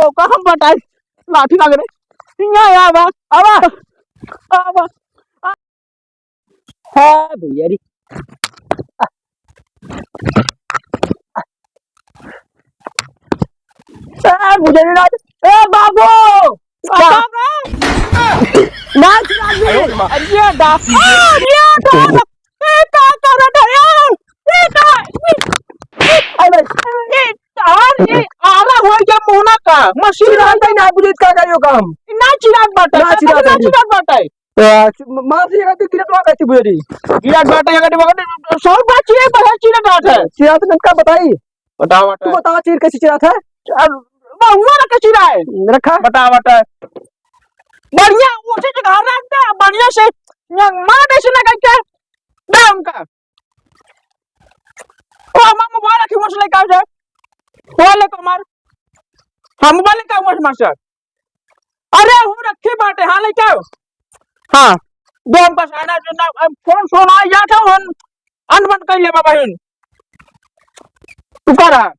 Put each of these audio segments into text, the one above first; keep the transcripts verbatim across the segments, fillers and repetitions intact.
तो का हम बताई, लाठी लाग रे। हियाँ आवा, आवा, आवा। हाँ भैया रे। ए, मुझे नहीं नाच, ए बाबू! क्या? नाच, नाच। अरे ये डा-, अरे ये डा-, ए, का करत है यार? ए, का, ए, अरे, ए, यार, ये आला हो गया मोना का, मशीन चिराग नहीं, ना बुझे का करियो काम। ना चिराग बाटा, ना चिराग ना बाटा। चिराग बाटा। तो, म-, मार दिया करती, गिरत वहाँ कैसे बुझे रही? गिरत बाटा, ये करती, वहाँ करती, सौ बात ये बड़ा चिराग बाटा है। चिराग तो नटका बताई। बताओ, तू बताओ। बताओ, चीर कैसे चिराग है? अब बहुआ ना कैसे चिराग है? रखा। बताओ, बताओ। बढ़िया, उसी जगह रख दे, बढ़िया से, मार दे, ऐसे ना करके, दे उनका। ओ, हमार मोबाइल रखी, मुझसे लेके आओ जाए। मोबाइल लेके हमार। हाँ, मोबाइल लेके आओ, मुझसे मास्टर। अरे, हूँ रखी बाटे, हाँ, लेके आओ। हाँ, दो हम पास आना, जो ना, अब फोन, फोन आ जाता, हम अन बन कर लेबा बहिन। तू कह रहा।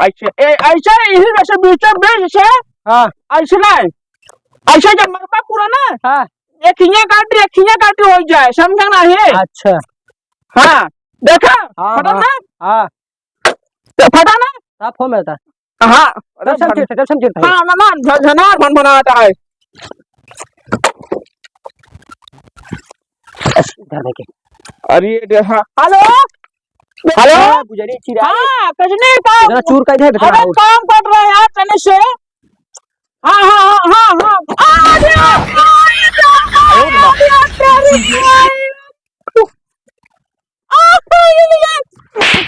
ऐसे, ए, ऐसे, यही वैसे बीचों बीच से, हाँ। ऐसे ना है। ऐसे जब मरबा पूरा ना, हाँ। एक हियाँ काटी, एक हियाँ काटी हो जाए, समझा ना है? अच्छा। हाँ, देखा? हाँ, फटा हाँ, ना? हाँ। तो फटा ना? साफ हो मेरा। हाँ, अरे जब समझे भन-, थे, जब समझे थे। हाँ, ना, ना, झ-, झनार भनभनाता है। इधर देखे। अरे, दे-, हाँ। हेलो? हेलो? हाँ, बुझारी चिराग। हाँ, कुछ नहीं, काम। इधर चूर का इधर, इधर अरे, आओ। काम कर रहे हैं यार, तने से। हाँ, हाँ, हाँ, हाँ, हाँ। आ, अरे, आ, अरे, अरे, अरे, अरे।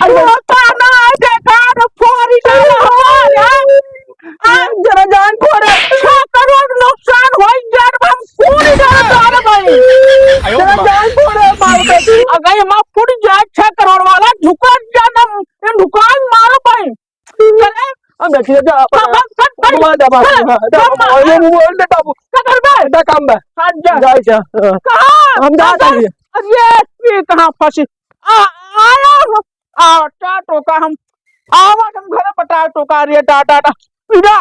अरे, ताना है, बेकार, फोरी डाला हमार, हाँ? आ, जरा जान फोरे। छह करोड़ नुकसान होई, यार, हम फोरी डाला तारा भाई। जरा जान फोरे, मार दे। अगर हम फूट जाए छह करोड़ वाला, झुका जाना, इन झुकान मारो भाई। करे? हम बैठिए, जा, हाँ, बस, बस, बस। मोबाइल दे, बाबू, चल, हाँ, दे, चल, बाबू, हाँ। ये मोबाइल दे, बाबू। क्या कर बे? दे, काम बे। हाँ, जा। जा, जा, हाँ। कहाँ? हम जा, कहाँ जा? जा। अरे, ये कहाँ फंसी? आ, आया हो। आ, टा टोका हम, आवा हम घरे पटा टोका रे, टा, टा, टा। जा।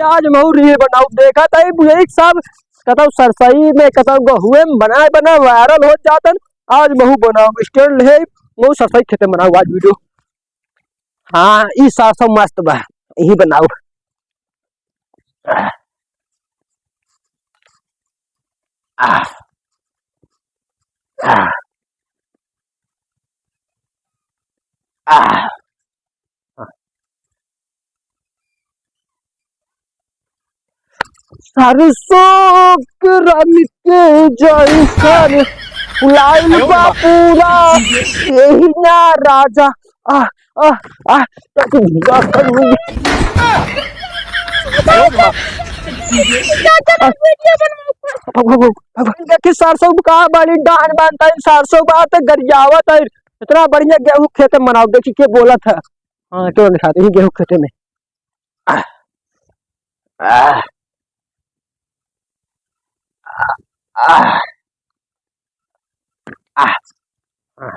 आज महू reel बनाऊ, देखा था ये बुढ़ई सब, कतौ सरसई में, कतौ गहुए में बनाए, बनाए viral हो जातन। आज महू बनाऊ, stand ले, महू सरसई खेते में बनाऊ आज video। हाँ, ई सरसों मस्त बा, यही बनाऊ। आह, आह, आह। सरसों के रंग के जैसन फुलाइल बा पूरा, यही ना राजा। आह, आह, आह, ताकि भूरा कर लूँ। देखी सरसों का बाड़ी डान बांधता है, सरसों बात गरियावत है। इतना बढ़िया गेहूं खेते में बनाओ, देखी के बोलत है। हाँ, तो दिखाते हैं गेहूं खेते में। आह, आह, आह, आह, आह।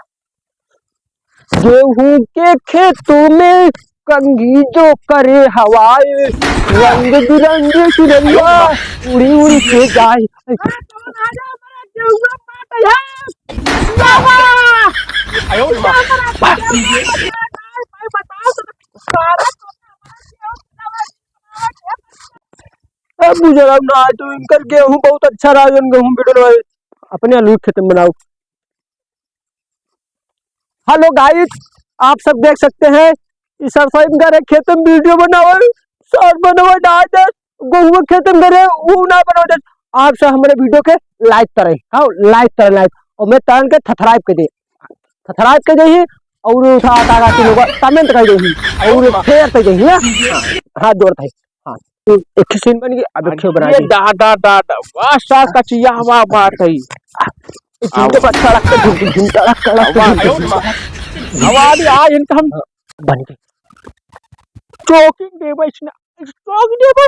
गेहूं के खेतों में कंघी जो करे हवाए, रंग बिरंगी चिड़ैया उड़ी उड़ी के जाए। अब बुझल ना, तो इनकर गेहूं बहुत अच्छा रहा, जौन गेहूं बिटल रहे, अपने आलू के खेत में बनाओ। Hello guys, आप सब देख सकते हैं, ई सरसोई में करे खेत में video बनावे, short बनावे, डाल दे, गेहूं खेत में करे, ऊ ना बनावे। आप सब हमारे video के like करें, हाँ, like करें, like, और मैं तरन के subscribe कर दे, subscribe कर दे ही, और उठा, उठा, उठा के लोग comment कर दे ही, और share कर दे ही, हाँ? हाँ, जोड़त है, हाँ। एक ठे scene बन गई, अब एक ठे बना ये दी। दा, दा, दा, दा, वाह, सा कचिया, वाह, बात है। ये झुमके पर अच्छा लगता है, झुमके, झुमका लगता है, लगता है, आवाज, झुमका। आवाज, आज इनका हम बन गई। Talking देवे इसने, talk देवे,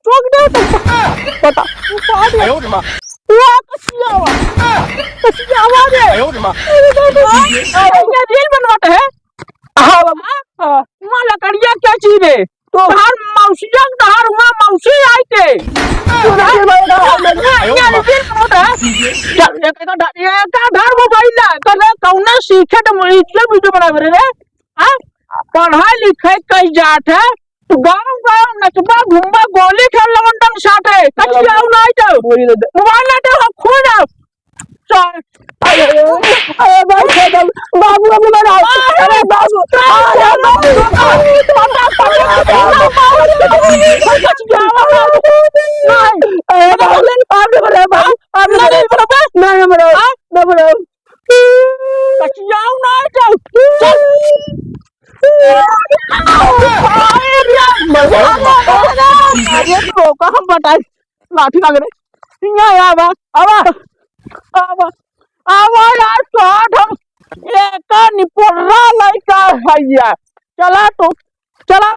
talk देवे, बता, उपाड़ दे। वाह, कचिया, वाह, कचिया, वाह रे। अरे, ये reel बनवाते हैं। हाँ, बाबा। हाँ, वहाँ लकड़िया क्या चीज है? तोहार मौसिया, तोहार हुआ मौसी आई के। तू ना फिर भाई ना, ना, ना, ये दिल बहुत है। चल, एक, एक, एक, एक, एक, मोबाइल है। कल कौने सीखे तो इससे वीडियो बनावे रे। हाँ? पढ़ाई लिखाई कई जात है। गाँव गाँव नचबा घूमबा, गोली खेल लवंडन साथे। कचियाऊ ना आई जाओ। मोबाइल ना दे, हम खो जाओ। चल। अरे, अरे, बाबू, बाबू, बाबू, अरे, बाबू, अरे, बाबू, अरे, बाबू, अरे, बाबू, आप ना मरो, बाबू, आप ना मरो, ना मरो, ना मरो। कचियाऊ ना जाओ। चल। अरे, तो का हम बताई, लाठी लग रही। हियाँ आवा, आवा, आवा, आवा यार, साठ हम एका निपोर्रा लइका है यार। चला तो, चला,